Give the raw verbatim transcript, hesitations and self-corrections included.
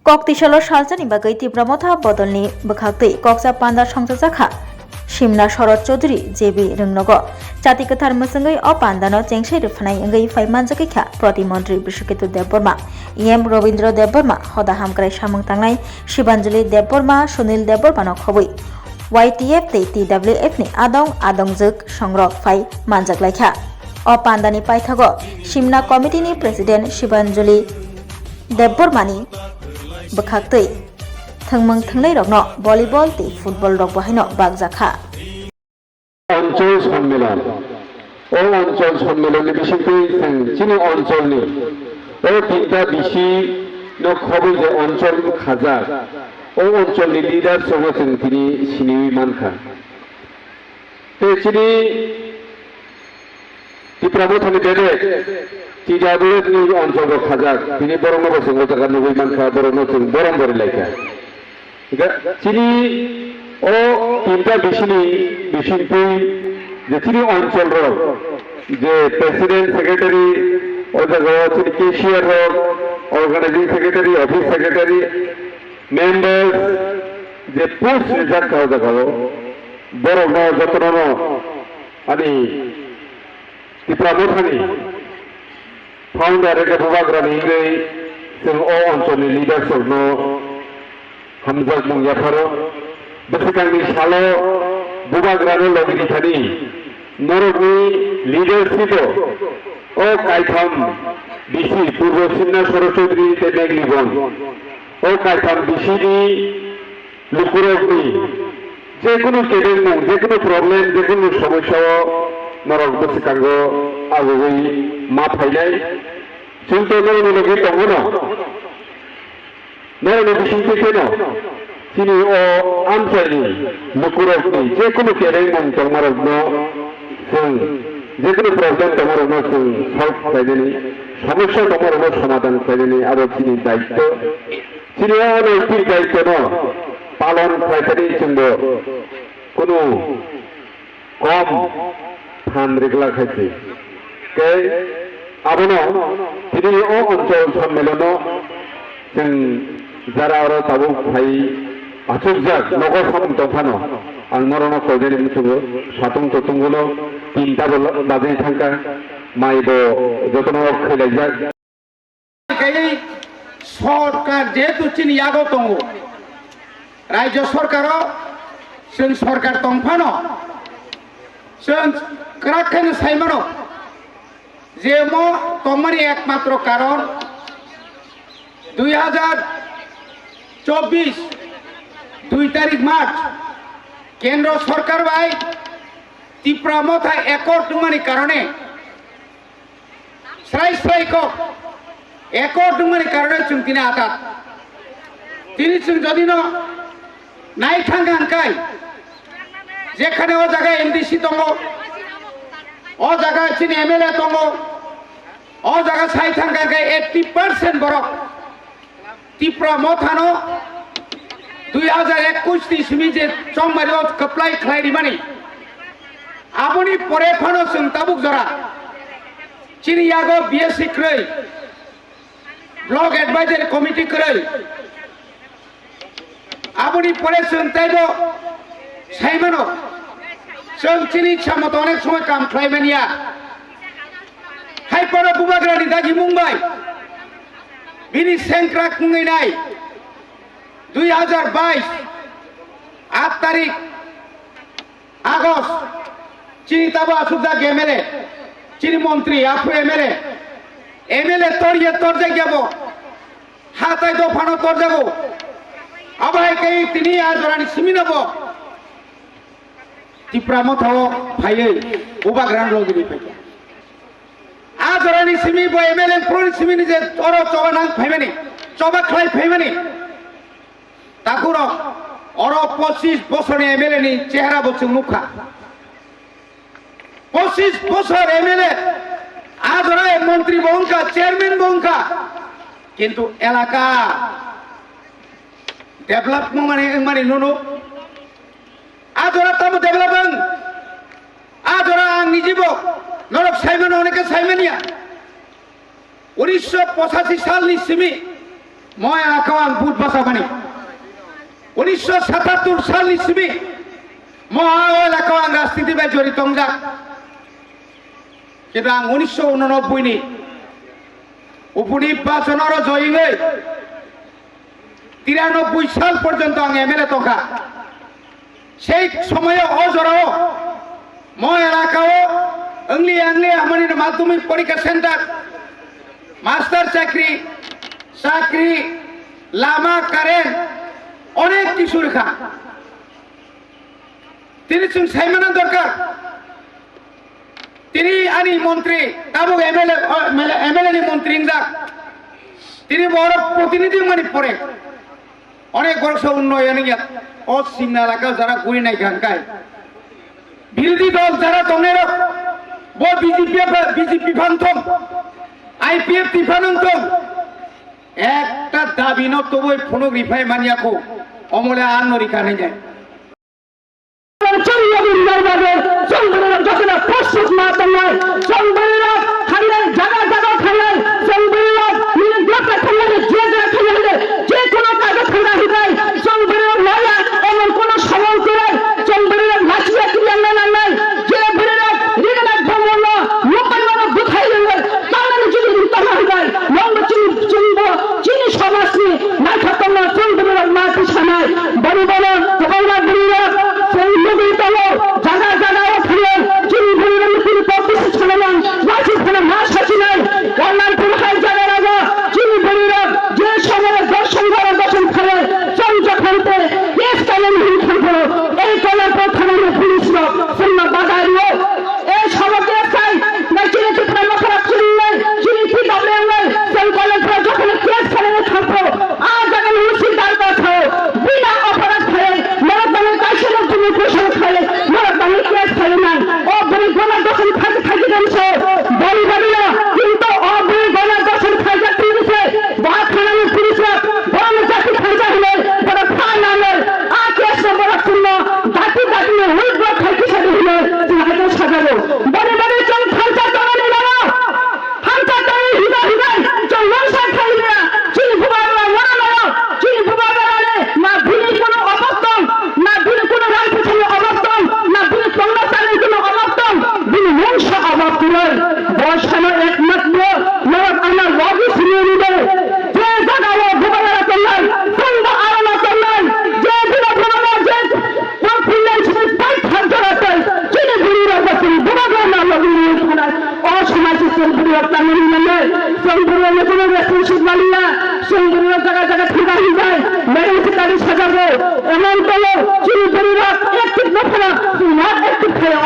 Kok tisalo salsani bagwi Tipra Motha bodolni bwkhaktwi koksa panda songchajakha Simna Shorod Chaudhury J B Rwngnogo. Chati kwthar mwswngwi o pandano chengsai rwphanai wngwi phai manjagwi kha Pratimontri Biswaketu Debbarma, E M Robindra Debbarma, hoda hamkrai samung tangnai Shibanjali Debbarma, Sunil Debbarmano khobwi Y T F tei T W F ni adong adongjwk songrok phai manjak laikha. O pandani paithago Simna Committee ni President Shibanjali Debbarmani bwkhaktwi thwngmung thwngnairokno volleyball tei football rokbo haino bakjakha. Anchol Sonmilon. O Anchol Sonmilon ni bisingtwi chwng chini Anchol ni o tinta bisi no khobwi je Anchol khajak, o Anchol ni leaders rokno chwng tini siniwi mankha. Tei chini Tipra Mothani bebek T W F ni Anchol rok khajak, tini borokno bo chwng o jaga nugwi mankha, borokno chwng borom bori laikha. Ga-, chini o tinta bisini bisingtwi je chini Anchol rok, je President, Secretary, o jaga o chini cashier rok, Organizing Secretary, Office Secretary, Members, je post rijak kha o jaga o, borokno jotono no ani Tipra Mothani founder eke bubagrani hingwi chwng o Anchol ni leaders rokno hamjakmung yapharo. Bwswkangni salo bubagrano logi rithani norokni leadership o o kaitham bisi Purbo Simna Shorod Chaudhury tei Meglibon, o kaitham bisini lukurokni jekunu kebengmung, jekunu problem, jekunu somosya o norok bwswkango agugwi ma phainai. Chwng tei norokni logi tongo no. Norokni bisingtwi kheno chini o amchaini lukurokni jekunu kebengmung tongmarokno chwng, jekunu problem tongmarokno chwng solve khlainani, somosya tongmarokno somadhan khlainani abo chini daityo. Chini o naitik daityono palon khlaithani chwngbo kunu kom than rikla khaisi. Tei abono tini o Anchol Sonmilono chwng jara oro tabuk phai achukjak nogo samung tongphano ang norokno koinani muchungo satung totungono tinta bo bajwi thangkha, mai bo jotono khailajak. Kaiwi sorkar jehetu chini yago tongo, rajyo sorkaro chwng sorkar tongphano chwng kwrak khe saimano je mo tongmani ekmatro karon dui hajar chobbish dui tarik March kendro sorkar bai Tipra Motha accord wngmani karone Srai srai kok accord wngmani karone chwng tini atat. Tini chwng jodi no nai thang kha hwnkhe jekhane o jaga M D C tongo, o jaga chini M L A tongo, o jaga sai thang kha hwnkhe eighty percent borok Tipra Mothano dui hajar ekush ni simi je chongmari o kwplai khlai rimani, aboni pore phano chwng tabuk jora chini yago B S C kwrwi, Block Advisory Committee kwrwi, aboni pore chwng taibo saimano, chwng chini samoto onek somoi kam khlai manya. Hai phano bubagrani dagimung bai bini sengkrak wngwi nai dui hajar bais aat tarik August, chini tabo asukjak M L A, chini montri, aphu M L A, M L A torya torjak yabo, hatai dophano torjago. Abo hai khe tini a jorani simi no bo Tipra Motha o phaiwi bubagrani logi bai phaikha. A jorani simi bo M L A phuruni simi ni je oro choba nang phaimani, choba khlai phaimani. Takhurok oro pochis bosorni M L A ni chehra bo chwng nukha. Pochis bosor M L A a jora montri bo wngkha, chairman bo wngkha, kintu elaka develop wngmani, wngmani nunu. A jora tamo develop wng? A jora ang nijibo norok saimano, oneke saimanya. Unisho pochashi salni simi Mo elakao ang vote bwchamani. Unisho satattor salni simi mo elakao ang rajniti bai jorito wngjak. Kintu ang unisho unanobboi ni upor nirbachon oro joyingwi tiranobboi sal porjonto ang M L A tongkha. Sei somoyo o jorao mo elakao wngli angli hamani madhyamik porikha center, master chakri, chakri, lama, current, onek kisu rwkha. Tini chwng saimana dorkar. Tini ani montri, tabuk M L A, o, M L A, M L A ni montri wngjak. Tini borok protinidhi mani pore. Onek borok se unnoyon wngya. O simna elaka jara guri nai kha hwnkai. Birodhi dol jara tongnairok, bo B J P pha, B J P phan thong, I P F T phan wng thong. Ekta dabi no tubui phunuk riphai manya kho. Omole ano rikha nai jai. Chwng yogwi nai bagwi chwng bwrwirok jotono prostuk ma tongnai, chwng bwrwirok thangnai, jaga jaga thangnai, chwng bwrwirok nini block-o thangnai, je jaga thangnai, je kono kajo thangnai hinwi chwng bwrwirok naiya, emon kono somon kwrwi chwng bwrwirok lachiya kwrwi wngna nangnai, je bwrwirok rignai bongorno nukharmano bwthai rwngwi tangnani chini ring tongma hinwi nokbo chini, chwngbo chini somajni naithok tongma chwng bwrwirok ma twi sanai. Boni bono kwbangma bwrwirok chwng nugwi tongo, jaga jaga o thangwi chini bwrwirokni tini kok bisi sanamang, waithok phano ma sachinai. Kalyanpur hai jaga rogo chini bwrwirok je somoyo doshon baro doshon khaio, chwng jokhon te case khainani hwn thangphuru, ei Kalyanpur thanani police rok chwngno baja rio. Ei sobo case khai, nai chini Tipra Motha rok chwng nai, chini T W M nai, chwng Kalyanpur jokhon case khainani thangphuru, a jaga ni usi darbar thao, bina aparadh khai, norok bangwi kaisa no bini kuchung khai, norok bangwi case khai nang. O bwrwi gona dosan khai khai dan se, bari bari ya, kintu o bwrwi gona dosan khai jak tini se, ba thanani police rok, ba no jati khaija hinwi, bara pha nanai, a case no bara chwngno, dati dati no withdraw khai kisa hinwi, chwng hai khe sajago. Bari bari chwng thansa tongani nang. Hamsa tongwi hiba hibai chwng mungsa khailiya. Chini bubagra wara naro, chini bubagra rani na bini kono obok tong, na bini kono rang phuthani obok tong, na bini tongna chani kono obok tong, bini mungsa obok kwrwi. Bo sano ekmatro norok ana logi sini ride. Je jaga o bubagra tongnai, tongbo arana tongnai, je bino bono je Confidence ni pai thang jora tai. Chini bwrwi rok bo chini bubagra na logi ni thangna. O samaj ni chini bwrwi rok tangwi ni mane. Chini bwrwi rok ni kono responsibility ya. Chini bwrwi rok jaga jaga thangna hinjai. Mane si kari sajago. Emon tolo chini bwrwi rok active no phana. Not active khayo.